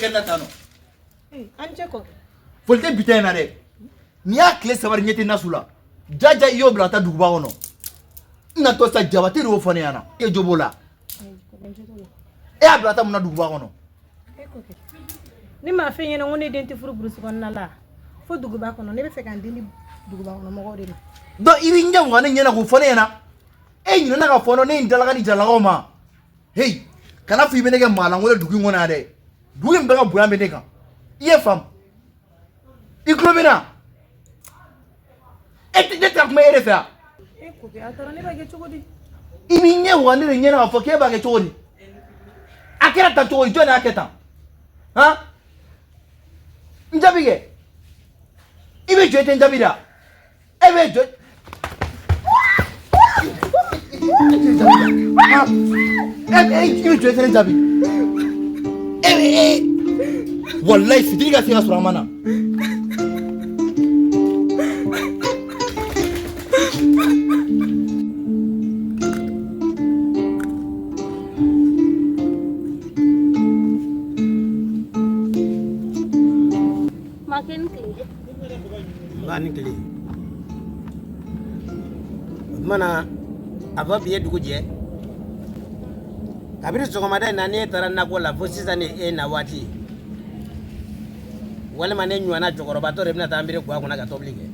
kɛ ne na tan nɔ? An cɛ kɔ. Foli tɛ bitɔn in na dɛ. N'i y'a tile 3 ɲɛ tɛ nasu la. Jaja i y'o bila ka taa duguba kɔnɔ. N natɔ sa Jabate de y'o fɔ ne ɲɛna. E jo b'o la. E y'a bila ka taa mun na duguba kɔnɔ? Ne m'a f'e ɲɛna ko ne den tɛ furu burusi kɔnɔna la fo duguba kɔnɔ. Ne bɛ fɛ ka n den di duguba kɔnɔ mɔgɔw de ma. Donc i b'i ɲɛ waga ne ɲɛna k'o fɔ ne ɲɛna. E ɲinɛna ka fɔ ne ye n dalakan di jalakaw ma. Hey, kana fɔ i bɛ ne kɛ maalankolon dugu in kɔnɔ yan dɛ. Dugu in bɛɛ ka bonya bɛ ne kan. I ye faamu? I tulo bɛ n na? E tɛ ne tɛ ka kuma e de fɛ yan. E kɔkɛ, a taara ne b'a kɛ cogo di? I b'i ɲɛ waga ne de ɲɛna k'a fɔ k'e b'a kɛ cogo di? A kɛra tan cogo di? Jɔn de y'a kɛ tan? Han? N jaabi kɛ. I bɛ jɔ i tɛ n jaabi da. E bɛ jɔ. E bɛ jɔ i tɛ ne jaabi. E bɛ e. Walayi fitiri ka se ka sɔrɔ a ma na. Makɛ ni tile. Nba ni tile. O tuma na a fɔ bi ye dugu jɛ. Kabini sɔgɔmada in na n'e taara nakɔ la fo sisan ni e na waati ye. Walima ne ɲɔgɔnna cɛkɔrɔbatɔ de bɛna taa n biri gwa kunna ka tobili kɛ.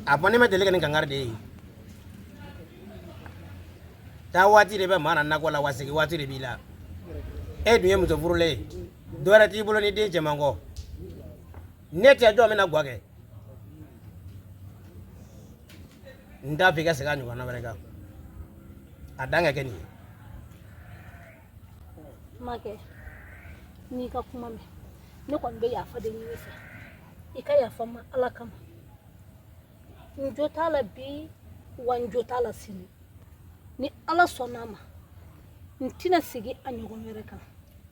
A fɔ ne ma deli ka nin kankari de ye. Taa waati de bɛ maa na nakɔ la wa segin waati de b'i la. E dun ye muso furulen ye. Dɔ wɛrɛ t'i bolo ni den cɛman kɔ. Ne tɛ jɔn bɛna gwa kɛ. N t'a fɛ i ka segin a ɲɔgɔnna wɛrɛ kan. A dan ka kɛ nin ye. Makɛ, n'i ka kuma mɛn, ne kɔni bɛ yafa de ɲini i fɛ. I ka yafa n ma Ala kama. N jo t'a la bi wa n jo t'a la sini. Ni Ala sɔnna a ma, n tɛna segin a ɲɔgɔn wɛrɛ kan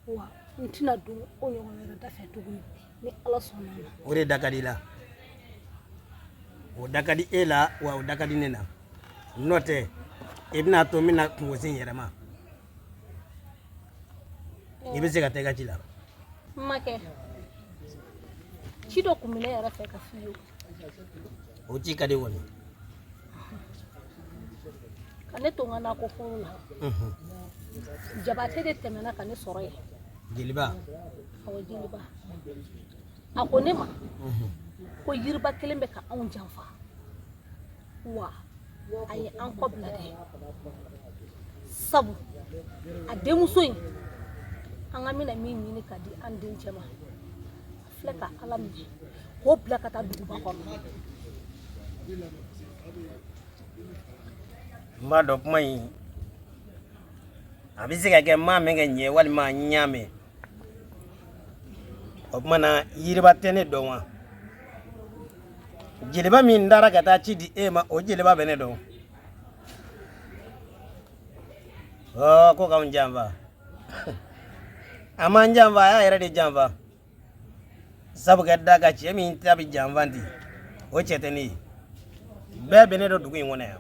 wa n tɛna don o ɲɔgɔn wɛrɛ da fɛ tuguni ni Ala sɔnna a ma. O de da ka di i la. O da ka di e la wa o da ka di ne la. N'o tɛ i bɛna to n bɛna kungo se n yɛrɛ ma. I bɛ se ka taa i ka ci la. Makɛ, ci dɔ tun bɛ ne yɛrɛ fɛ ka f'i ye. O ci ka di kɔni. Ka ne to n ka nakɔ foro la. Jabate de tɛmɛna ka ne sɔrɔ yen. Jeliba. Awɔ, jeliba. A ko ne ma ko yiriba kelen bɛ ka anw janfa wa a ye an kɔ bila dɛ, sabu a denmuso in an ka bɛna min ɲini ka di an dencɛ ma, a filɛ ka Ala minɛ k'o bila ka taa duguba kɔnɔ. N b'a dɔn kuma in a bɛ se ka kɛ n m'a mɛn ka ɲɛ walima n y'a mɛn. O tuma na yiriba tɛ ne dɔn wa? Jeliba min taara ka taa ci di e ma, o jeliba bɛ ne dɔn. Ɔ ko k'anw janfa. A m'an janfa, a y'a yɛrɛ de janfa. Sabu ka d'a kan cɛ min ta bɛ janfa ten, o cɛ tɛ ne ye. Bɛɛ bɛ ne dɔn dugu in kɔnɔ yan.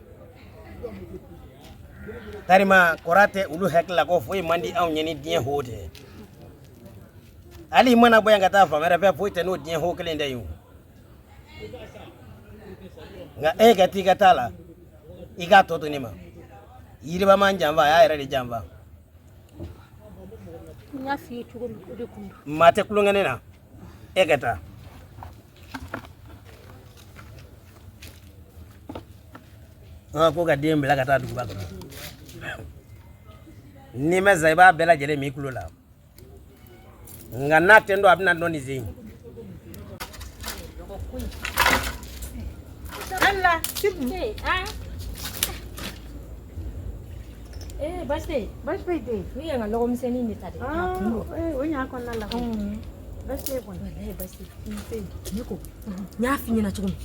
Tarima kɔrɔ tɛ olu hakili la ko foyi man di anw ye ni diɲɛ ho tɛ. Hali i mana bɔ yan ka taa fan wɛrɛ fɛ, foyi tɛ n'o diɲɛ ho kelen tɛ yen o. Nka e ka t'i ka taa la, i k'a tɔ to ne ma. Yiriba m'an janfa, a y'a yɛrɛ de janfa. N y'a f'i ye cogo min, o de kun don. Maa tɛ tulonkɛ ne na, e ka taa. Ko ka den bila ka taa duguba kɔnɔ. N'i ma sa i b'a bɛɛ lajɛlen min i tulo la. Nka n'a tɛ n dɔn, a bɛna dɔn nin sen in. Allah, Sibu. Eh, baasi tɛ yen. Baasi foyi tɛ yen. Ne ye n ka lɔgɔmisɛnnin de ta dɛ. Ah, o ɲ'a kɔnɔna la. Baasi tɛ yen kɔni. Walayi baasi tɛ yen. Ne ko, n y'a f'i ɲɛna cogo min,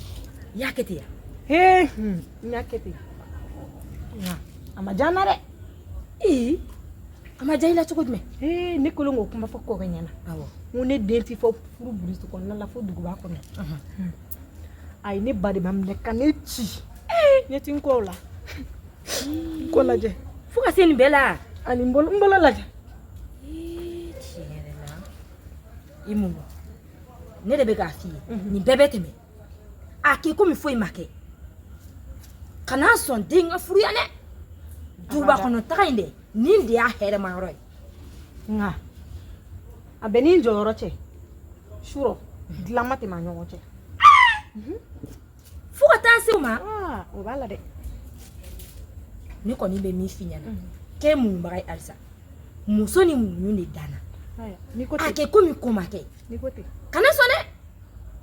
i y'a kɛ ten ya? Hee, n y'a kɛ ten. Nka a ma diya n na dɛ. Ee, a ma diya i la cogo jumɛn? Ee, ne kɛlen k'o kuma fɔ kɔkɛ ɲɛna. Awɔ. N ko ne den ti fɔ furu burusi kɔnɔna la fo duguba kɔnɔ. A ye ne ba de ma minɛ ka ne ci. Ne ti n kɔ o la. N kɔ lajɛ. Fo ka se nin bɛɛ la. Ani n bolo lajɛ. I muɲu, ne de bɛ k'a f'i ye, nin bɛɛ bɛ tɛmɛ. A kɛ komi foyi ma kɛ. Kana sɔn den ka furu yan dɛ. Duguba kɔnɔ taga in dɛ, nin de y'a hɛrɛma yɔrɔ ye. Nka a bɛ n'i jɔyɔrɔ cɛ, surɔ dilan ma tɛmɛ a ɲɔgɔn cɛ. Fo ka taa se o ma. O b'a la dɛ. Ne kɔni bɛ min f'i ɲɛna, k'e muɲubaga ye halisa. Muso ni muɲu de danna. A kɛ komi ko ma kɛ. Kana sɔn dɛ.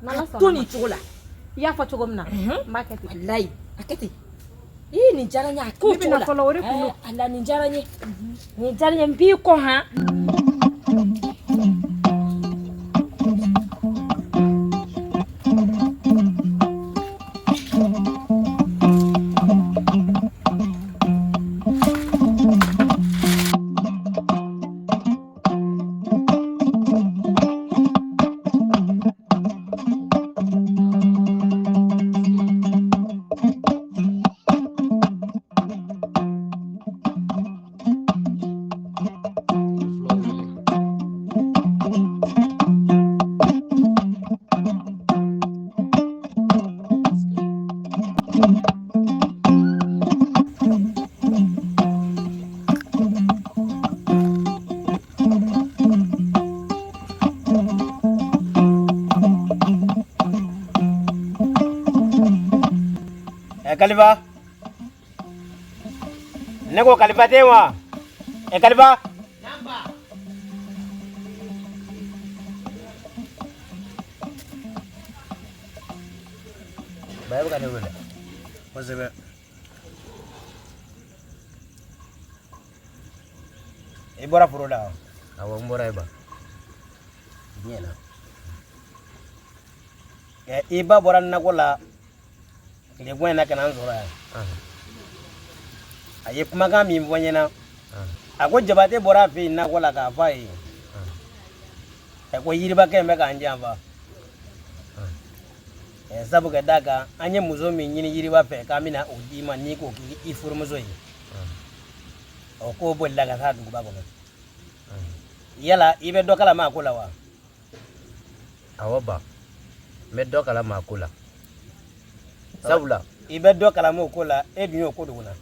A to nin cogo la. I y'a fɔ cogo min na, n b'a kɛ ten. Walayi, a kɛ ten. Ii, nin diyara n ye, a k'o cogo la. Ne bɛna fɔlɔ, o de kun don. Ala, nin diyara n ye. Nin diyara n ye, n b'i kɔ han. Kalifa, ne ko Kalifa tɛ wa? Ɛ Kalifa. Ba bɛ ka ne wele. Kosɛbɛ. I bɔra foro la wa? Awɔ, n bɔra yen ba. Ɲɛna. Ɛ i ba bɔra nakɔ la tile in na ka na n sɔrɔ yan. A ye kumakan min fɔ n ɲɛna, a ko Jabate bɔra a fɛ yen nakɔ la k'a fɔ a ye, ɛ ko yiribakɛ in bɛ k'an janfa. Ɛ sabu ka d'a kan, an ye muso min ɲini yiriba fɛ k'an bɛna o d'i ma n'i ko k'i furumuso ye, ɔ k'o bolila ka taa duguba kɔnɔ. Yala i bɛ dɔ kalama a ko la wa? Awɔ ba, n bɛ dɔ kalama a ko la. Sabula i bɛ dɔ kalama o ko la, e dun y'o ko dogo n na.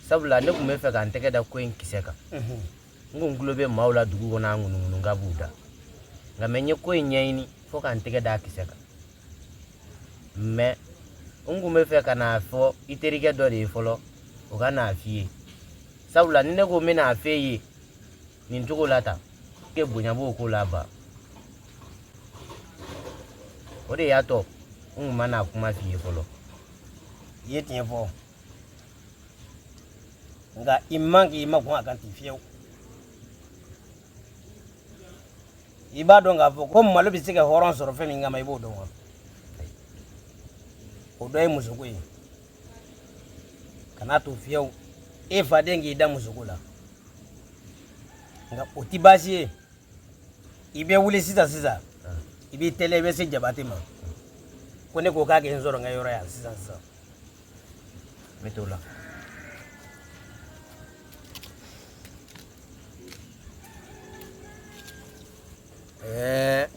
Sabula ne tun bɛ fɛ ka n tɛgɛ da ko in kisɛ kan. N kun tulo bɛ maaw la dugu kɔnɔ, a ŋunuŋunu ka b'u da. Nka mɛ n ye ko in ɲɛɲini fo ka n tɛgɛ da a kisɛ kan. Mɛ n kun bɛ fɛ ka n'a fɔ i terikɛ dɔ de ye fɔlɔ, o ka n'a f'i ye. Sabula ni ne ko n bɛna a f'e ye nin cogo la tan, e bonya b'o ko la ba. O de y'a to n kun ma n'a kuma f'i ye fɔlɔ. I ye tiɲɛ fɔ, nka i man k'i makun a kan ten fiyewu. I b'a dɔn k'a fɔ ko malo bɛ se ka hɔrɔn sɔrɔ fɛn min kama, i b'o dɔn wa? O dɔ ye musoko ye. Kan'a to fiyewu e faden k'i da musoko la. Nka o ti baasi ye. I bɛ wuli sisan sisan, i b'i teliya, i bɛ se Jabate ma. Ko ne ko k'a kɛ n sɔrɔ n ka yɔrɔ yan sisan sisan. N bɛ t'o la. Ɛɛ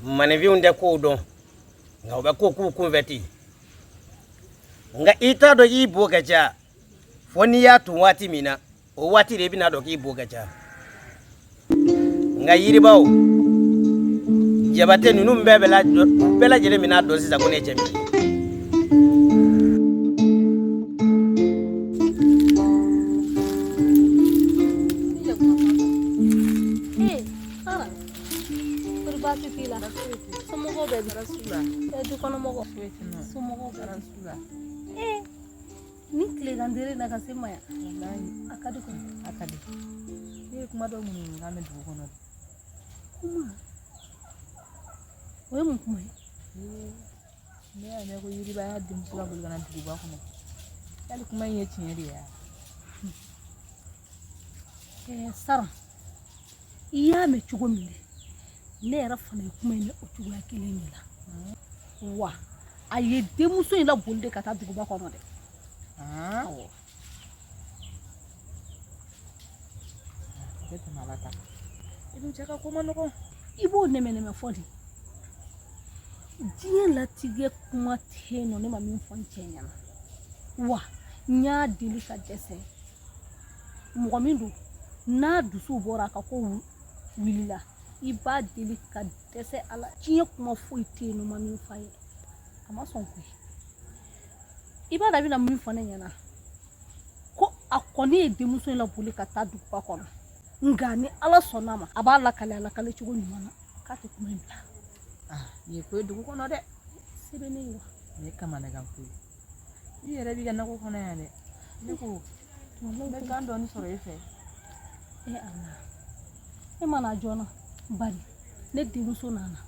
maninfinw tɛ kow dɔn, nka u bɛ ko k'u kunfɛ ten. Nka i t'a dɔn k'i bo ka ca, fo n'i y'a tun waati min na, o waati de i bɛna dɔn k'i bo ka ca. Nka yiribaw, Jabate ninnu bɛɛ lajɛlen bɛna dɔn sisan ko ne ye cɛ min ye. Baasi t'i la? Somɔgɔw bɛ di? Du kɔnɔmɔgɔw? Somɔgɔw bɛ di? Ee, ni tilegan dere na ka se ma yan, a ka di kɔni. A ka di. Ne ye kuma dɔ ŋunuŋunu mɛn dugu kɔnɔ. Kuma? O ye mun kuma ye? Ne y'a mɛn ko yiriba y'a denmuso ka boli ka na duguba kɔnɔ. Yali kuma in ye tiɲɛ de ye wa? Sara, i y'a mɛn cogo min dɛ, ne yɛrɛ fana ye kuma in mɛn o cogoya kelen de la. Wa a ye denmuso in laboli de ka taa duguba kɔnɔ dɛ. Awɔ. A tɛ tɛmɛ Ala ta kan. I dun cɛ ka ko man nɔgɔn. I b'o nɛmɛ-nɛmɛ fɔ de. Diɲɛ latigɛ kuma tɛ yen nɔ ne ma min fɔ n cɛ ɲɛna. Wa n y'a deli ka dɛsɛ. Mɔgɔ min don n'a dusu bɔra a ka ko wulila, i b'a deli ka dɛsɛ a la. Diɲɛ kuma foyi tɛ yen nɔ ma min f'a ye. A ma sɔn koyi. I b'a dɔn a bɛna min fɔ ne ɲɛna, ko a kɔni ye denmuso in laboli ka taa duguba kɔnɔ, nka ni Ala sɔnna a ma, a b'a lakale a lakale cogo ɲuman na, k'a tɛ kuma in bila. Nin ye ko ye dugu kɔnɔ dɛ. Se bɛ ne ye wa? Nin ye kamanagan ko ye. I yɛrɛ b'i ka nakɔ kɔnɔ yan dɛ. Ne ko n bɛ gan dɔɔni sɔrɔ e fɛ. E Ala, e ma na joona, bari ne denmuso nana.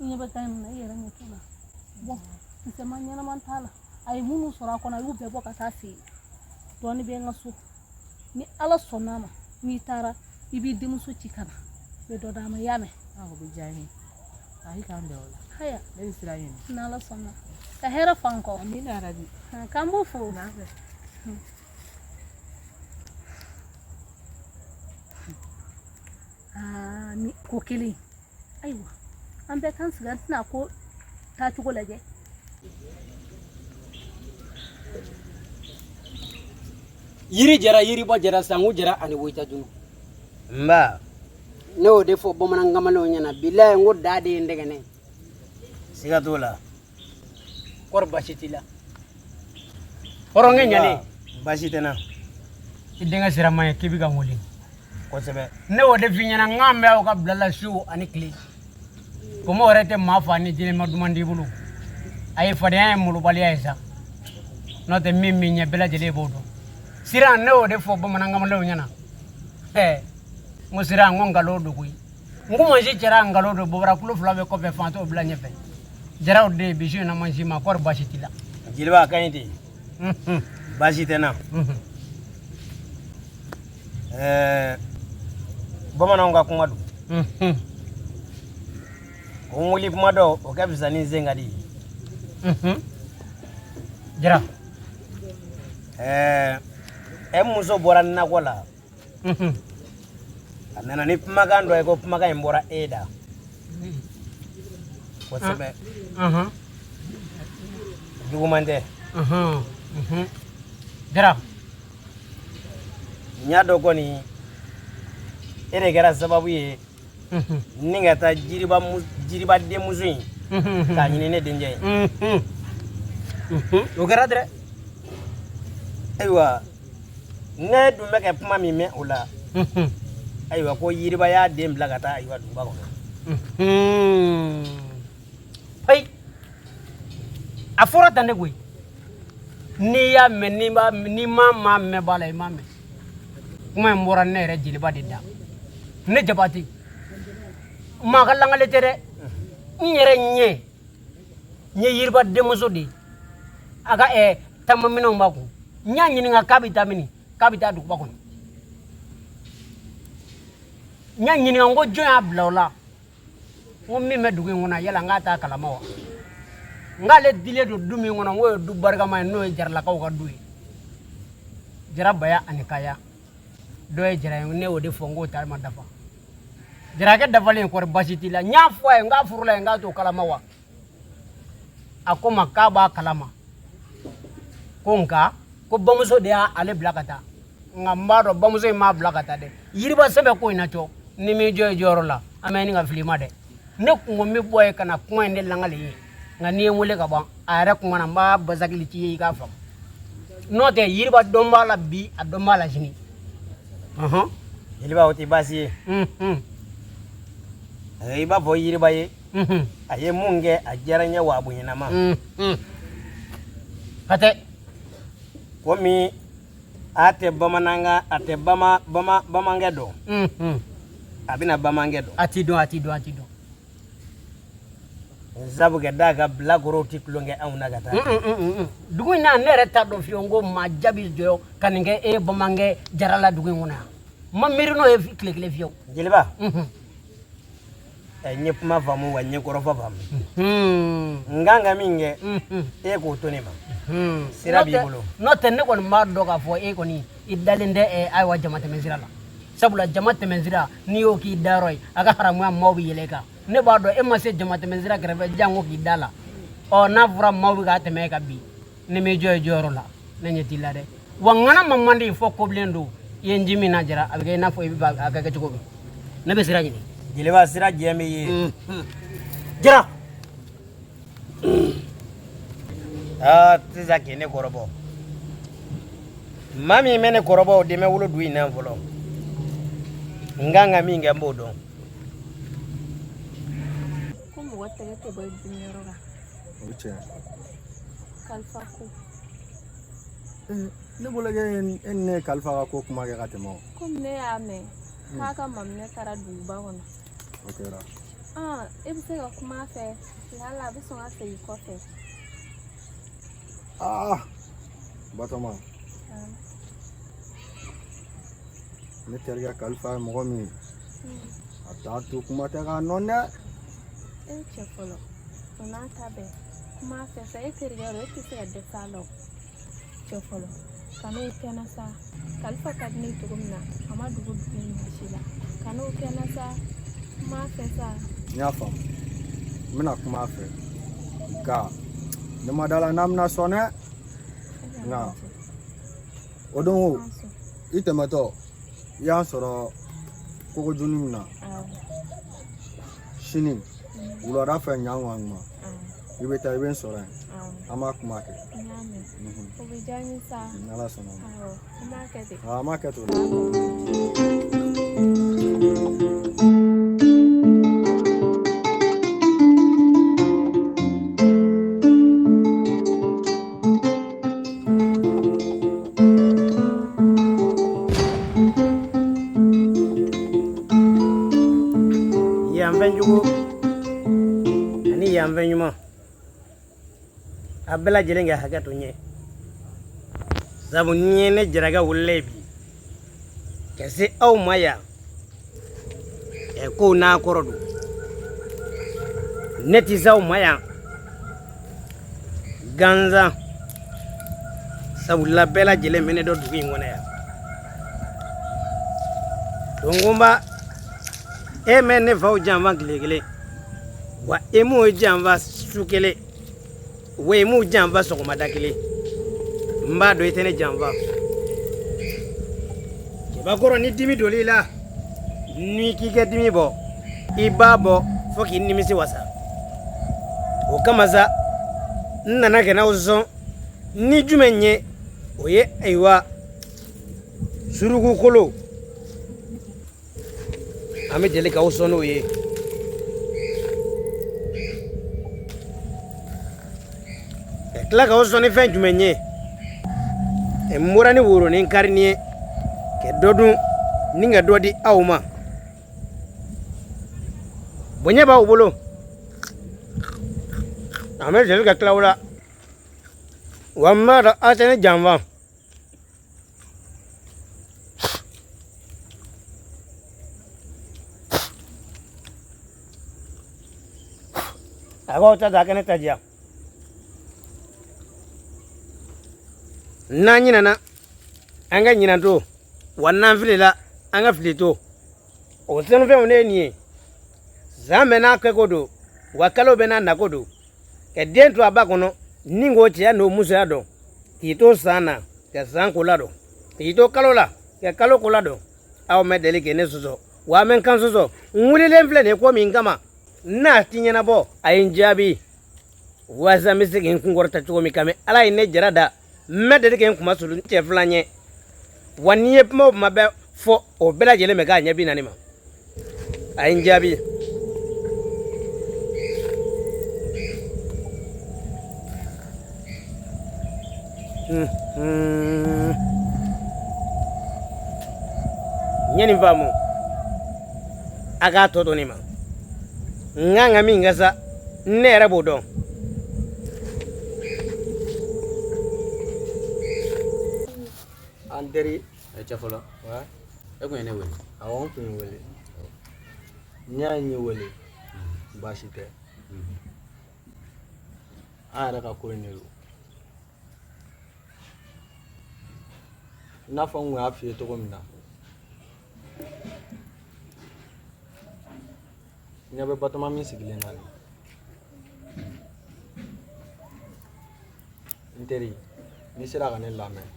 I ɲɛ bɛ gan in na, i yɛrɛ ɲɛ t'o la. Bɔn, kisɛma ɲɛnama t'a la. A ye minnu sɔrɔ a kɔnɔ, a y'u bɛɛ bɔ ka taa feere. Dɔɔni bɛ n ka so. Ni Ala sɔnna a ma, n'i taara, i b'i denmuso ci ka na. N bɛ dɔ d'a ma, i y'a mɛn? O bɛ diya n ye. Ayi, k'an bɛn o la. Haya. Ne bɛ sira ɲini. N'Ala sɔnna. Ka hɛrɛ fɔ an kɔ. Amina yarabi. K'an b'u fo. Aa, ni ko kelen. Ayiwa, an bɛɛ k'an sigi, an tɛna ko taacogo lajɛ. Yiri jɛra, yiribɔ jɛra, sanku jɛra ani woyita junu. Nba. Ne y'o de fɔ bamanan kamalenw ɲɛna, bilayi n ko da de ye n dɛgɛnɛ. Siga t'o la. Kɔri baasi t'i la? Hɔrɔnkɛ ɲalen. Baasi tɛ n na. I denkɛ sira man ye k'i bɛ ka n wele. Kosɛbɛ. Ne y'o de f'i ɲɛna, n k'an bɛ aw ka bila la su ani tile. Kɔmɔ yɛrɛ tɛ maa fa ni jɛnɛma duman t'i bolo. A ye fadenya ye molobaliya ye sa. N'o tɛ min b'i ɲɛ bɛɛ lajɛlen b'o dɔn. Sira ne y'o de fɔ bamanan kamalenw ɲɛna. N ko sira, n ko nkalon don koyi. N ko mansin cɛra nkalon don, bobara kulo fila bɛ kɔfɛ, fan t'o bila ɲɛfɛ. Jaraw den bi su in na mansin ma, kɔri baasi t'i la? Jeliba, a ka ɲi ten. Baasi tɛ n na. Bamananw ka kuma don. Ko n wuli kuma dɔ, o ka fisa ni n sen ka di ye. Jara. E muso bɔra nakɔ la. A nana ni kumakan dɔ ye ko kumakan in bɔra e da. Kosɛbɛ. Juguman tɛ. Jara. N y'a dɔn kɔni e de kɛra sababu ye ni ka taa jiriba denmuso in k'a ɲini ne dencɛ ye. O kɛra dɛ. Ayiwa, ne dun bɛ ka kuma min mɛn o la, ayiwa ko yiriba y'a den bila ka taa ayiwa duguba kɔnɔ. Ayi, a fɔra tan de koyi. N'i y'a mɛn, n'i ma maa mɛn ba la, i m'a mɛn. Kuma in bɔra ne yɛrɛ jeliba de da. Ne Jabate, maa ka langale tɛ dɛ. N yɛrɛ ɲɛ, n ye yiriba denmuso de ye. A ka taamaminɛnw b'a kun. N y'a ɲininka k'a bɛ taa mini, k'a bɛ taa duguba kɔnɔ. N y'a ɲininka n ko jɔn y'a bila o la? N ko min bɛ dugu in kɔnɔ, yala n k'a t'a kalama wa? N k'ale dilen don du min kɔnɔ, n k'o ye du barikama ye, n'o ye Jaralakaw ka du ye. Jara Baya ani Kaya. Dɔ ye Jara ye, ne y'o de fɔ n k'o ta ma dafa. Jarakɛ dafalen kɔri baasi t'i la. N y'a fɔ a ye n k'a furula ye, n k'a t'o kalama wa? A ko n ma k'a b'a kalama. Ko nka ko bamuso de y'ale bila ka taa. Nka n b'a dɔn bamuso in m'a bila ka taa dɛ. Yiriba sɛbɛ ko in na cɔ, ni m'i jɔ i jɔyɔrɔ la, an bɛ ɲini ka fili i ma dɛ. Ne kun ko n bɛ bɔ yen ka na kuma in de langale ye. Nka n'i ye n wele ka ban, a yɛrɛ kuma na, n b'a basakili ci ye i k'a faamu. N'o tɛ yiriba dɔn b'a la bi, a dɔn b'a la sini. Jeliba, o tɛ baasi ye. I b'a fɔ yiriba ye. A ye mun kɛ, a diyara n ye wa a bonyana ma. Hatɛ. Komi a tɛ bamanankan, a tɛ bamankɛ dɔn. A bɛna bamankɛ dɔn. A t'i dɔn, a t'i dɔn, a t'i dɔn. Sabu ka d'a kan bilakorow tɛ tulon kɛ anw na ka taa. Dugu in na ne yɛrɛ t'a dɔn fiyewu ko maa jaabi jɔ ka nin kɛ e bamankɛ Jara la dugu in kɔnɔ yan. N ma miiri n'o ye tile kelen fiyewu. Jeliba. N ye kuma faamu wa n ye kɔrɔfɔ faamu. N kan ka min kɛ, e k'o to ne ma. Sira b'i bolo. N'o tɛ ne kɔni b'a dɔn k'a fɔ e kɔni i dalen tɛ ayiwa jamatɛmɛ sira la. Sabula jama tɛmɛsira n'i y'o k'i dayɔrɔ ye, a ka haramuya maaw bɛ yɛlɛ i kan. Ne b'a dɔn e ma se jama tɛmɛsira kɛrɛfɛ janko k'i da la. Ɔ n'a fɔra maaw bɛ k'a tɛmɛ e kan bi, ne m'i jɔ i jɔyɔrɔ la, ne ɲɛ t'i la dɛ. Wa ŋana ma man di fɔ kobilen don. I ye n ji min na Jara, a bɛ kɛ i n'a fɔ i bɛ a kɛ cogo min. Ne bɛ sira ɲini. Jeliba, sira jɛ bɛ ye. Jara. Aa, sisan k'i ne kɔrɔbɔ. Maa min bɛ ne kɔrɔbɔ, o den bɛ wolo dugu in na fɔlɔ. N kan ka min kɛ, n b'o dɔn. Ko mɔgɔ tɛgɛ tɛ bɔ i dimiyɔrɔ kan. O ye tiɲɛ. Kalifa ko. Ne bolo e ni ne ye Kalifa ka ko kuma kɛ ka tɛmɛ o. Komi ne y'a mɛn k'a ka maminɛ taara duguba kɔnɔ. O kɛra. E bɛ se ka kuma a fɛ, lala a bɛ sɔn ka segin kɔfɛ. Aa, Batɔma. Ne terikɛ Kalifa ye mɔgɔ min ye, a t'a to kuma tɛ k'a nɔ dɛ. E cɛ fɔlɔ, o n'a ta bɛɛ, kuma a fɛ sa, e terikɛ don, e tɛ se ka dɛsɛ a la o. Cɛ fɔlɔ, kan'o kɛ n na sa. Kalifa ka di ne ye cogo min na, a ma dogo dugu in maa si la. Kan'o kɛ n na sa, kuma a fɛ sa. N y'a faamu, n bɛna kuma a fɛ, nka ne ma da la n'a bɛna sɔn dɛ. Nka o don o, i tɛmɛtɔ i y'an sɔrɔ kogojuni min na, sini wulada fɛ ɲan ma, i bɛ taa i bɛ n sɔrɔ yen, an b'a kuma kɛ. O bɛ diya n ye sa. N'Ala sɔnna ma. Awɔ, an b'a kɛ ten. An b'a kɛ ten. Yanfɛn jugu ani yanfɛn ɲuman, a bɛɛ lajɛlen ka hakɛ to n ye, sabu n'i ye ne Jarakɛ wele bi ka se aw ma yan, ɛ kow n'a kɔrɔ don. Ne tɛ se aw ma yan gansan, sabula bɛɛ lajɛlen bɛ ne dɔn dugu in kɔnɔ yan. Donkunba, e mɛ ne faw janfa tile kelen, wa e m'o janfa su kelen, wa e m'o janfa sɔgɔmada kelen. N b'a dɔn i tɛ ne janfa. Cɛbakɔrɔ, ni dimi donn'i la, n'i k'i ka dimi bɔ, i b'a bɔ fo k'i nimisi wasa. O kama sa, n nana ka n'aw sɔn ni jumɛn ye, o ye ayiwa surukukolo. An bɛ deli k'aw sɔn n'o ye. Ka tila k'aw sɔn ni fɛn jumɛn ye? N bɔra ni woronin karini ye ka dɔ dun ni ka dɔ di aw ma. Bonya b'aw bolo, an bɛ deli ka tila aw la, wa n b'a dɔn aw tɛ ne janfa. A k'aw ta ta, a ka ne ta diya. N'an ɲinɛna, an ka ɲinan to, wa n'an filila, an ka fili to. O sɔnnifɛnw ne ye nin ye. San bɛɛ n'a kɛko don, wa kalo bɛɛ n'a nako don. Ka den to a ba kɔnɔ ni k'o cɛya n'o musoya dɔn, k'i to san na ka san ko ladɔn, k'i to kalo la ka kalo ko ladɔn. Aw ma deli k'i ne sɔsɔ, wa mɛ n kan sɔsɔ. N wulilen filɛ nin ye ko min kama, n'a ti ɲɛnabɔ, a ye n jaabi walasa n bɛ se k'i n kunkɔrɔta cogo min. Kami Ala ye ne jara da, n ma deli k'i n kunmasuli cɛ filan ye. Wa n'i ye kuma o kuma bɛɛ fɔ, o bɛɛ lajɛlen bɛ k'a ɲɛ 40 ma. A ye n jaabi. N ye nin faamu, a k'a tɔ to ne ma. N kan ka min kɛ sa, ne yɛrɛ b'o dɔn. An teri. Ɛ cɛ fɔlɔ, e kun ye ne wele? Awɔ, n kun ye wele. N y'a ye n ye wele, baasi tɛ. An yɛrɛ ka ko in de don. I n'a fɔ n kun y'a f'i ye cogo min na, Ɲɛ bɛ Batoma min sigilen na nin. N teri, n'i sera ka ne lamɛn,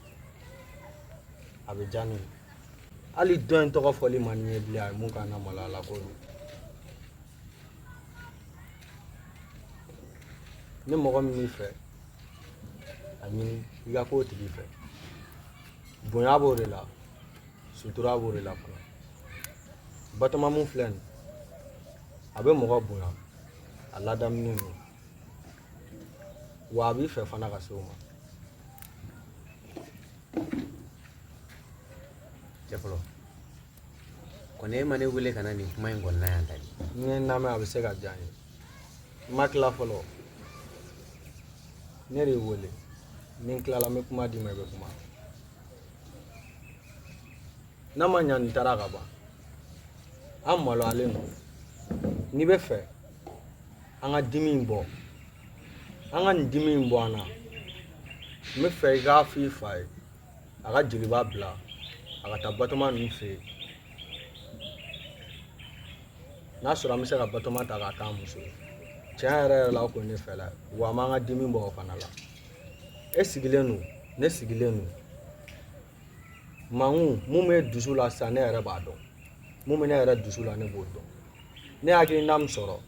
a bɛ diya ne ye. Hali dɔ in tɔgɔ fɔli man di n ye bilen, a ye mun k'an na maloya la ko don. Ni mɔgɔ min b'i fɛ, a ɲini i ka k'o tigi fɛ. Bonya b'o de la, sutura b'o de la fana. Batoma mun filɛ nin, a bɛ mɔgɔ bonya, a ladamunen don. Wa a b'i fɛ fana ka se o ma. Cɛ fɔlɔ, kɔni e ma ne wele ka na nin kuma in kɔni na yan ta de. N'i ye n lamɛn, a bɛ se ka diya n ye. N ma tila fɔlɔ. Ne de y'i wele. Ni n tilala, n bɛ kuma d'i ma, i bɛ kuma. N'a ma ɲa nin taara ka ban, an maloyalen don. N'i bɛ fɛ an ka dimi in bɔ, an ka nin dimi in bɔ an na, n bɛ fɛ i k'a fɔ i fa ye, a ka Jeliba bila a ka taa Batoma ninnu fɛ yen. N'a sɔrɔ an bɛ se ka Batoma ta k'a k'an muso ye, tiɲɛ yɛrɛ yɛrɛ la, o kun ye ne fɛla ye. Wa an b'an ka dimi bɔ o fana la. E sigilen don, ne sigilen don. Manku, mun bɛ dusu la sisan, ne yɛrɛ b'a dɔn. Mun bɛ ne yɛrɛ dusu la, ne b'o dɔn. Ne hakilina min sɔrɔ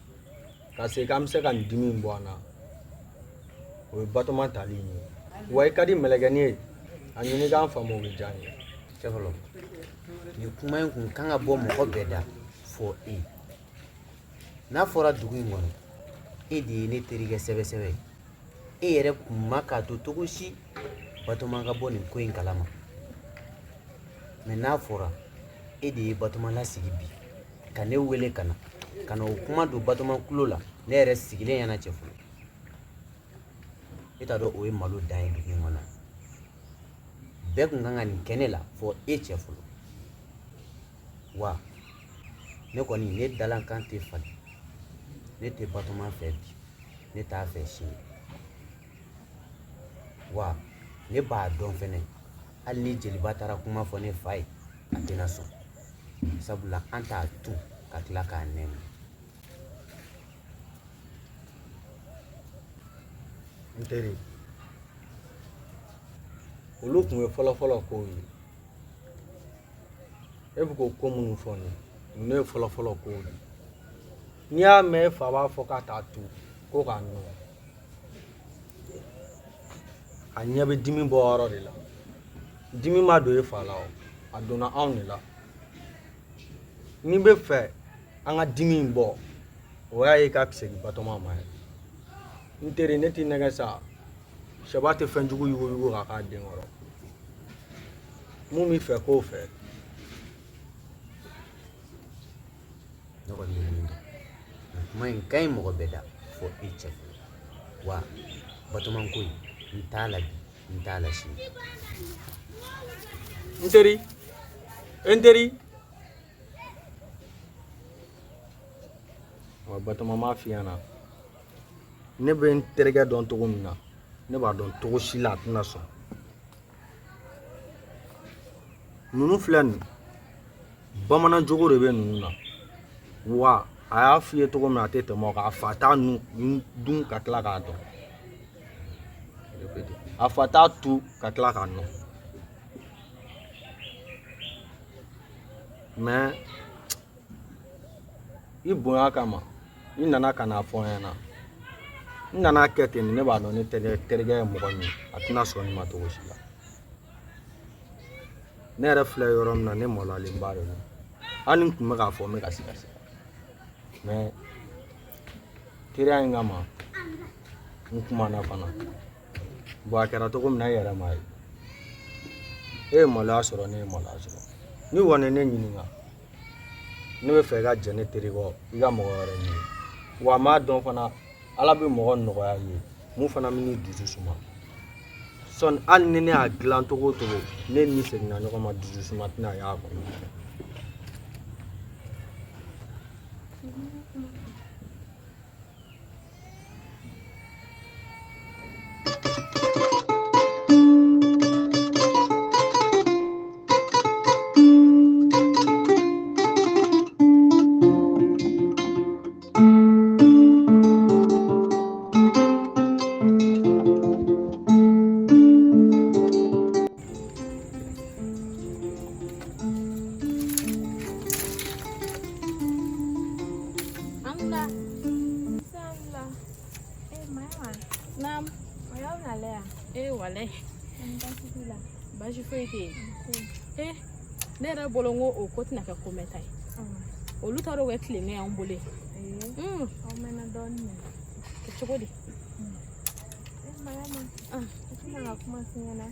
ka se k'an bɛ se ka nin dimi in bɔ an na, o ye Batoma tali in ye. Wa i ka di mɛlɛkɛnin ye, a ɲini k'an faamu, o bɛ diya n ye. Cɛ fɔlɔ, nin kuma in kun kan ka bɔ mɔgɔ bɛɛ da fɔ e. N'a fɔra dugu in kɔnɔ, e de ye ne terikɛ sɛbɛ sɛbɛ ye. E yɛrɛ kun ma k'a to cogo si Batoma ka bɔ nin ko in kalama. Mɛ n'a fɔra e de ye Batoma lasigi bi ka ne wele ka na o kuma don Batoma tulo la, ne yɛrɛ sigilen ɲɛna. Cɛ fɔlɔ, e t'a dɔn o ye malo dan ye dugu in kɔnɔ. Bɛɛ kun kan ka nin kɛ ne la fɔ e, cɛ fɔlɔ. Wa ne kɔni, ne dalankan tɛ falen. Ne tɛ Batoma fɛ bi, ne t'a fɛ sini. Wa ne b'a dɔn fɛnɛ, hali ni Jeliba taara kuma fɔ ne fa ye, a tɛna sɔn, sabula an t'a tu ka tila k'a nɛmu. N teri, olu tun ye fɔlɔfɔlɔ kow ye. E bɛ k'o ko minnu fɔ nin, ninnu ye fɔlɔfɔlɔ kow ye. N'i y'a mɛn e fa b'a fɔ k'a t'a tu ko k'a nɔ, a ɲɛ bɛ dimi bɔ yɔrɔ de la. Dimi ma don e fa la, o a donna anw de la. N'i bɛ fɛ an ka dimi in bɔ, o y'a ye ka segin Batoma ma ye. N teri, ne t'i nɛgɛ sa. Sɛba tɛ fɛn jugu yuguyugu ka k'a den kɔrɔ. Mun b'i fɛ, k'o fɛ. Ne kɔni bɛ min dɔn, nin kuma in ka ɲi mɔgɔ bɛɛ da fɔ e, cɛ fɔlɔ. Wa Batoma ko in, n t'a la bi, n t'a la sini. N teri, n teri, wa Batoma m'a f'i ɲɛna, ne bɛ n terikɛ dɔn cogo min na, ne b'a dɔn cogo si la a tɛna sɔn. Ninnu filɛ nin, bamanan jogo de bɛ ninnu na. Wa a y'a f'i ye cogo min na, a tɛ tɛmɛ o kan. A fa t'a nu dun ka tila k'a dɔn, a fa t'a tu ka tila k'a nɔ. Mɛ i bonya kama, i nana ka n'a fɔ n ɲɛna, n nana kɛ ten. Ne b'a dɔn ne terikɛ ye mɔgɔ min ye, a tɛna sɔn nin ma cogo si la. Ne yɛrɛ filɛ yɔrɔ min na, ne maloyalenba de don. Hali n tun bɛ k'a fɔ, n bɛ ka siga siga, mɛ teriya in kama, n kumana fana. Bon, a kɛra cogo min na, e yɛrɛ m'a ye. E ye maloya sɔrɔ, ne ye maloya sɔrɔ. Ni kɔni ne ɲininka, ne bɛ fɛ i ka jɛ ne teri kɔ, i ka mɔgɔ wɛrɛ ɲini. Wa n b'a dɔn fana, Ala bɛ mɔgɔ nɔgɔya i ye mun fana bɛ n'i dusu suma. Sɔni hali ni ne y'a dilan cogo o cogo, ne ni seginna ɲɔgɔn ma, dusu suma tɛna y'a kɔnɔ. Ee walayi. Baasi t'i la? Baasi foyi tɛ yen. Ee ne yɛrɛ bolo n ko o ko tɛna kɛ ko mɛnta ye. Olu taara o kɛ tilenkɛ y'anw bolo yen. Ee aw mɛnna dɔɔnin mɛ. Cogo di? E Mariama, i tɛna ka kuma f'i ɲɛna.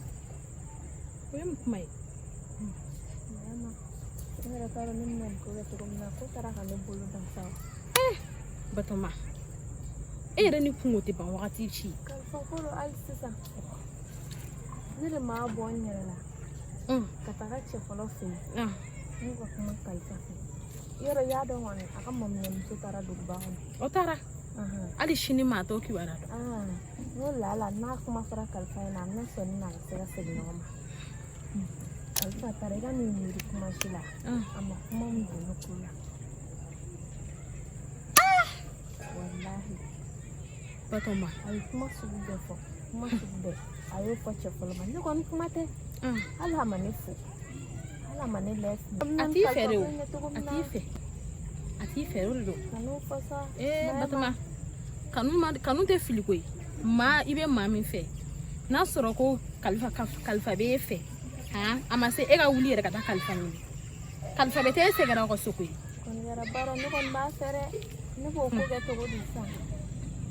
O ye mun kuma ye? Mariama, ne yɛrɛ t'a dɔn ne bɛna nin ko kɛ cogo min na, ko taara ka ne bolo dan sa. Batɔma, e yɛrɛ ni kunko tɛ ban wagati si. Kalifa ko don hali sisan. Ne de m'a bɔ n yɛrɛ la. Ka taga cɛ fɔlɔ fɛ yen. Ne ka kuma kalifa fɛ. Yɔrɔ i y'a dɔn kɔni, a ka maminɛmuso taara duguba kɔnɔ. O taara? Hali sini maa t'o kibaruya dɔn. N ko lala n'a kuma fɔra kalifa ɲɛna, a bɛna sɔn ne n'a ka se ka segin ɲɔgɔn ma. Kalifa taara i ka nin miiri kuma si la. A ma kuma min don ne tulo la. Walahi. Batɔma. A ye kuma sugu bɛɛ fɔ. Kuma sugu bɛɛ. A y'o fɔ cɛ fɔlɔ ma. Ne kɔni kuma tɛ. Hali a ma ne fo. Hali a ma ne lɛ. A t'i fɛ de o. A t'i fɛ. A t'i fɛ o de don. Kan'o fɔ sa. Ee Batɔma, kanu tɛ fili koyi. Maa i bɛ maa min fɛ, n'a sɔrɔ ko kalifa kalifa bɛ e fɛ, han, a ma se e ka wuli yɛrɛ ka taa kalifa ɲini. Kalifa bɛ t'e sɛgɛrɛ aw ka so koyi. Kɔni kɛra baara, ne kɔni b'a fɛ dɛ. Ne b'o ko kɛ cogo di sisan?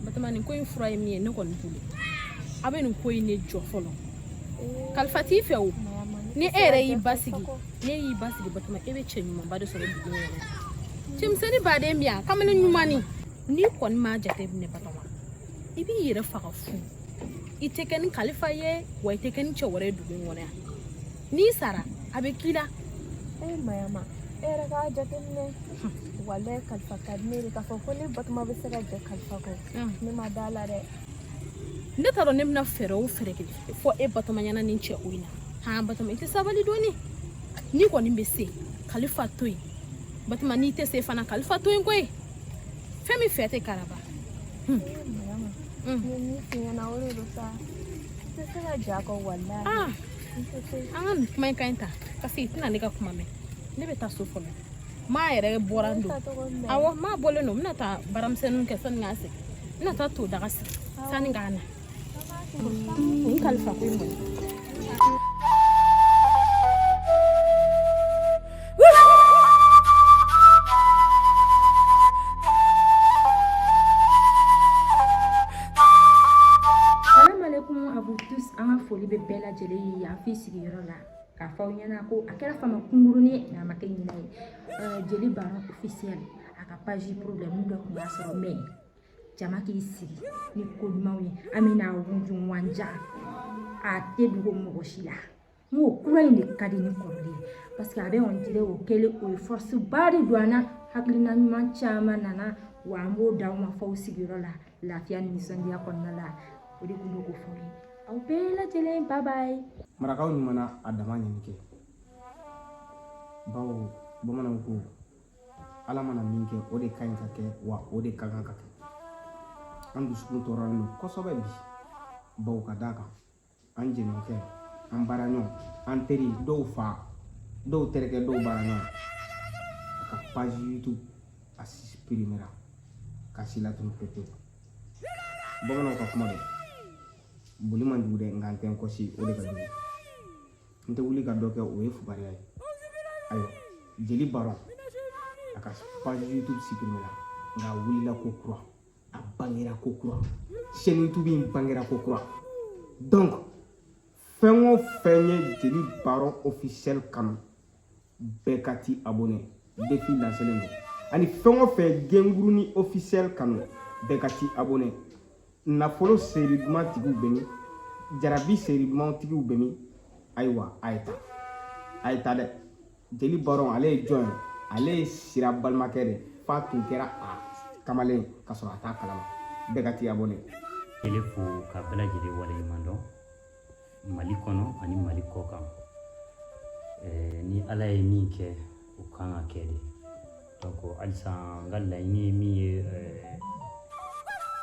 Batɔma, nin ko in fura ye min ye ne kɔni bolo, a bɛ nin ko in de jɔ fɔlɔ. Kalifa t'i fɛ o. Ni e yɛrɛ y'i basigi, ne y'i basigi Batɔma, e bɛ cɛ ɲumanba de sɔrɔ dugu in kɔnɔ. Cɛmisɛnnin baden bɛ yan, kamalen ɲumanni. N'i kɔni m'a jateminɛ Batɔma, i b'i yɛrɛ faga fu. I tɛ kɛ ni kalifa ye, wa i tɛ kɛ ni cɛ wɛrɛ ye dugu in kɔnɔ yan. N'i sara, a bɛ k'i la. Ee Mayama, e yɛrɛ k'a jateminɛ. Walayi kalifa ka di ne ye k'a fɔ ko ne Batɔma bɛ se ka jɛ kalifa kɔ. Ne ma da la dɛ. Ne t'a dɔn ne bɛna fɛɛrɛ o fɛɛrɛ kɛ fɔ e Batɔma ɲɛna nin cɛ ko in na. Han Batɔma, i tɛ sabali dɔɔni. N'i kɔni bɛ se, kalifa to yen. Batɔma, n'i tɛ se fana, kalifa to yen koyi. Fɛn min fɛ tɛ karaba. Mayama, n ye min f'i ɲɛna o de don sa. N tɛ se ka jɛ a kɔ walayi. N tɛ se. An ka nin kuma in ka ɲi ta, parce que i tɛna ne ka kuma mɛn. Ne bɛ taa so fɔlɔ. Maa yɛrɛ bɔra n don. Awɔ, maa bɔlen don. N bɛna taa baaramisɛnninw kɛ sani k'a segin. N bɛna taa to daga sigi sani k'a na. Nin kalifa ko in kɔni. Salam alaikum à vous tous. An ka foli bɛ bɛɛ lajɛlen ye yan f'i sigiyɔrɔ la. K'a fɔ aw ɲɛna ko a kɛra fama kunkurunin ye nka a ma kɛ ɲinɛ ye. Jeli Baron officiel a ka page problème dɔ tun b'a sɔrɔ, mais jama k'i sigi ni ko ɲumanw ye. An bɛna wunju wanja, a tɛ dogo mɔgɔ si la. N ko kura in de ka di ni kɔrɔlen ye, parce que a bɛ on dirait o kɛlen o ye force ba de don an na. Hakilina ɲuman caman nana, wa an b'o d'aw ma f'aw sigiyɔrɔ la lafiya ni nisɔndiya kɔnɔna la. O de tun bɛ k'o fɔ aw ye. Aw bɛɛ lajɛlen, bye bye. Marakaw ɲuman na a dama ɲini kɛ, bawo bamananw ko ala mana min kɛ o de ka ɲi ka kɛ, wa o de ka kan ka kɛ. An dusukun tɔɔrɔlen don kosɛbɛ bi, bawo ka d'a kan an jɛɲɔgɔnkɛ, an baaraɲɔgɔn, an teri, dɔw fa, dɔw terikɛ, dɔw baaraɲɔgɔn, a ka page YouTube a supprimera ka si latunu pewu. Bamananw ka kuma don, boli man jugu dɛ, nka n tɛ n kɔsi, o de ka jugu. N tɛ wuli ka dɔ kɛ, o ye fugariya ye. Ayiwa, Jeli Baron a ka page YouTube supprimera, nka a wulila ko kura, a bangera ko kura, chaîne YouTube in bangera ko kura. Donc fɛn o fɛn ye Jeli Baron officiel kanu, bɛɛ ka t'i abonné, défi lancelen don. Ani fɛn o fɛn Gengurunin officiel kanu, bɛɛ ka t'i abonné. Nafolo seeri duman tigiw bɛ min? Jarabi seeri duman tigiw bɛ min? Ayiwa, a ye taa, a ye taa dɛ. Jeli Baron ale ye jɔn ye? Ale ye Sira balimakɛ de, f'a tun kɛra a kamalen ka sɔrɔ a t'a kalama. Bɛɛ ka t'i abonné. Ele fo ka bɛɛ lajɛlen waleɲuman dɔn Mali kɔnɔ ani Mali kɔ kan. Ni Ala ye min kɛ, o kan ka kɛ de. Donc halisa n ka laɲini ye min ye,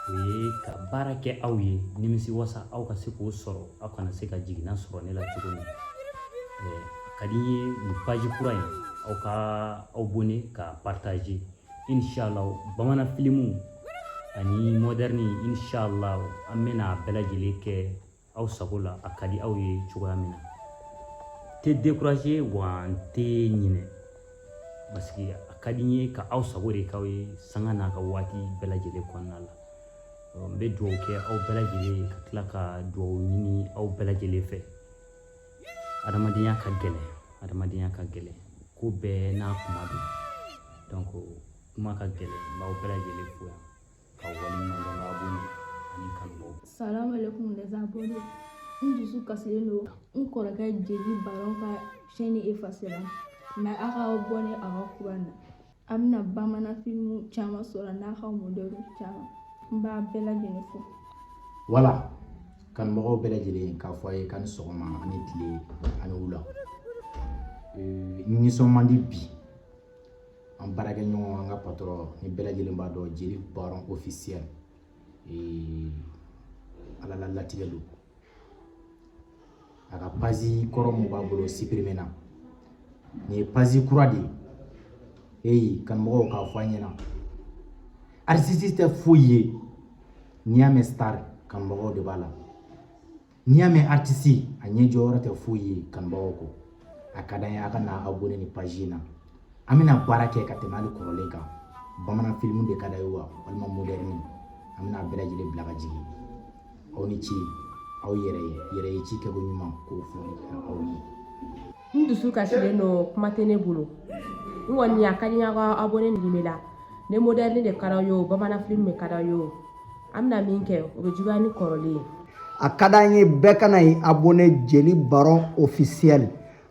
o ye ka baara kɛ aw ye nimisi wasa aw ka se k'o sɔrɔ, aw kana se ka jiginna sɔrɔ ne la cogo min. A ka di n ye nin page kura in aw ka aw abonné ka partager. Inshallah bamanan filimu ani moderne, inshallah an bɛna a bɛɛ lajɛlen kɛ. aw sago la a ka di aw ye cogoya min na n tɛ décourager wa n tɛ ɲinɛ parce que a ka di n ye ka aw sago de k'aw ye sanga n'a ka waati bɛɛ lajɛlen kɔnɔna la n bɛ dugawu kɛ aw bɛɛ lajɛlen ye ka tila ka dugawu ɲini aw bɛɛ lajɛlen fɛ adamadenya ka gɛlɛn adamadenya ka gɛlɛn ko bɛɛ n'a kuma don donc kuma ka gɛlɛn n b'aw bɛɛ lajɛlen fo yan k'aw waleɲuman dɔn k'aw abonné ani kanubaaw. Salam alaikum les abonnés. N dusu kasilen don n kɔrɔkɛ Jeli Baron ka chaîne effacé la mais a ka abonné a ka kura na a bɛna bamanan filimu caman sɔrɔ n'a ka modèle caman n b'a bɛɛ lajɛlen fo. Voilà kanubagaw bɛɛ lajɛlen k'a fɔ a ye k'a ni sɔgɔma ani tile ani wula n nisɔn man di bi an baarakɛɲɔgɔn an ka patɔrɔn ni bɛɛ lajɛlen b'a dɔn Jeli Baron officiel ala la latigɛ don a ka page kɔrɔ mun b'a bolo supprimer na nin ye page kura de ye eyi kanubagaw k'a fɔ an ɲɛna artiste tɛ foyi ye n'i y'a mɛn star kanubagaw de b'a la n'i y'a mɛn artiste a ɲɛ jɔyɔrɔ tɛ foyi ye kanubagaw kɔ a ka d'an ye a ka na abonné ni page in na an bɛna baara kɛ ka tɛmɛ hali kɔrɔlen kan bamanan filimu de ka d'a ye wa walima moderne an bɛna a bɛɛ lajɛlen bila ka jigin aw ni ce aw yɛrɛ ye yɛrɛ ye ci kɛko ɲuman k'o foli kɛ aw ye. N dusu kasilen don kuma tɛ ne bolo n kɔni a ka di n ye aw ka abonné nin la ni moderne de ka d'aw ye o bamanan filimu de ka d'aw ye o an bɛna min kɛ o bɛ juguya ni kɔrɔlen ye. A ka d'an ye bɛɛ ka na i abonné Jeli Baron officiel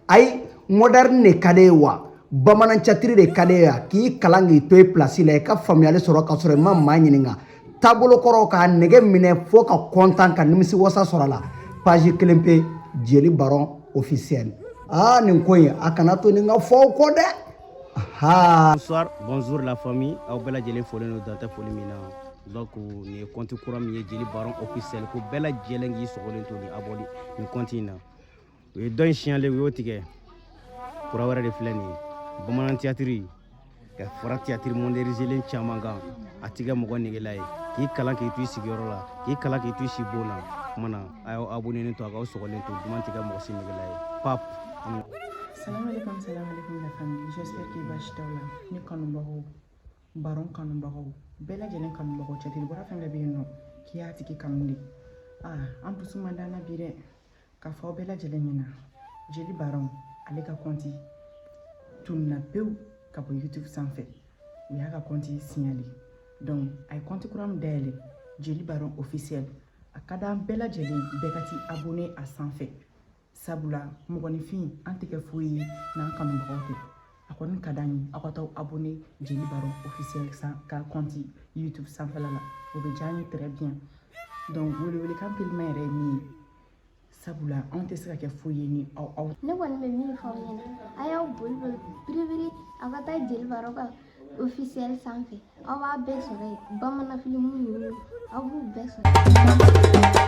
ayi moderne de ka d'e ye wa bamanan théâtre de ka d'e ye wa k'i kalan k'i to i place la i ka faamuyali sɔrɔ ka sɔrɔ i ma maa ɲininka taabolo kɔrɔ k'a nɛgɛ minɛ fo ka kɔntan ka nimisi wasa sɔrɔ a la page kelen pe Jeli Baron officiel aa nin ko in a kana to nin ka fɔ aw kɔ dɛ. Ha. Bonsoir, bonjour la famille. Aw bɛɛ lajɛlen folen don dan tɛ foli min na. Donc nin ye compte kura min ye Jeli Baron officiel ko bɛɛ lajɛlen k'i sɔgɔlen to nin abonné nin compte in na. U ye dɔ in signalé u y'o tigɛ. Kura wɛrɛ de filɛ nin ye. Bamanan théâtre ka fara théâtre moderniselen caman kan a ti kɛ mɔgɔ negela ye k'i kalan k'i to i sigiyɔrɔ la k'i kalan k'i to i sibon na kuma na a y'aw abonné to a k'aw sɔgɔlen to duman ti kɛ mɔgɔ si negela ye pap. Salam alaikum, salam alaikum la famille. J'espère que baasi t'aw la. Ne kanubagaw, Baron kanubagaw, bɛɛ lajɛlen kanubagaw, cɛtiri bɔra fɛn bɛɛ bɛ yen nɔ k'i y'a tigi kanu de. Aa an dusu man d'an na bi dɛ. K'a fɔ aw bɛɛ lajɛlen ɲɛna Jeli Baron ale ka kɔnti tununna pewu ka bɔ YouTube sanfɛ. U y'a ka kɔnti signalé. Donc a ye kɔnti kura min dayɛlɛ Jeli Baron officiel a ka d'an bɛɛ lajɛlen bɛɛ ka t'i abonné a sanfɛ. Sabula mɔgɔninfin an tɛ kɛ foyi ye n'an kanubagaw tɛ a kɔni ka d'an ye aw ka t'aw abonné Jeli Baron officiel san ka kɔnti YouTube sanfɛla la o bɛ diya an ye très bien donc welewelekan teliman yɛrɛ ye min ye sabula anw tɛ se ka kɛ foyi ye ni aw aw. Ne kɔni bɛ min fɔ aw ɲɛna a y'aw boli boli biribiri aw ka taa Jeli Baron ka officiel sanfɛ aw b'a bɛɛ sɔrɔ yen bamanan filimu ninnu aw b'u bɛɛ sɔrɔ.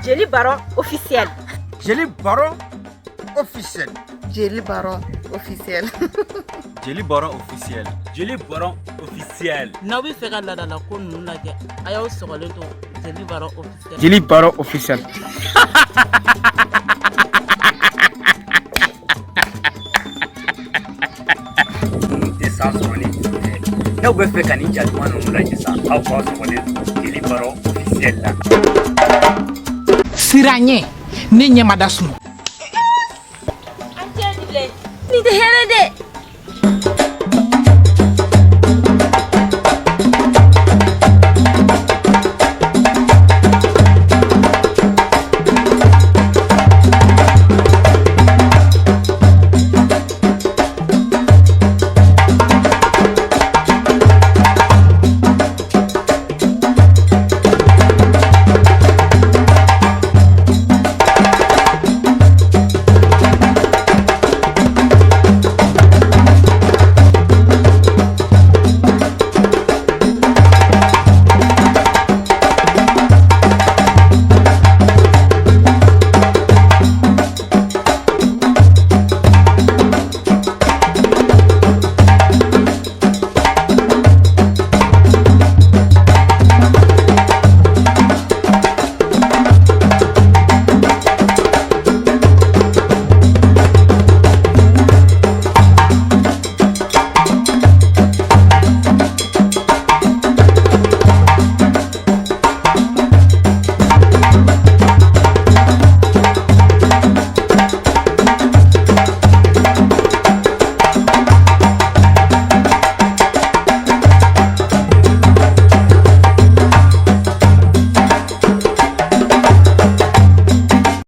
Jeli Baron officiel. Jeli Baron officiel. Jeli Baron officiel. Jeli Baron officiel. Jeli Baron officiel. N'aw bɛ fɛ ka laadala ko ninnu lajɛ a y'aw sɔgɔlen to Jeli Baron officiel. Jeli Baron officiel. Tɛ san sɔrɔ ni n'aw bɛ fɛ ka nin ja duman ninnu lajɛ sa aw k'aw sɔgɔlen to Jeli Baron officiel la. Sira ɲɛ ne ɲɛ ma da sunɔgɔ. Nin tɛ hɛrɛ dɛ.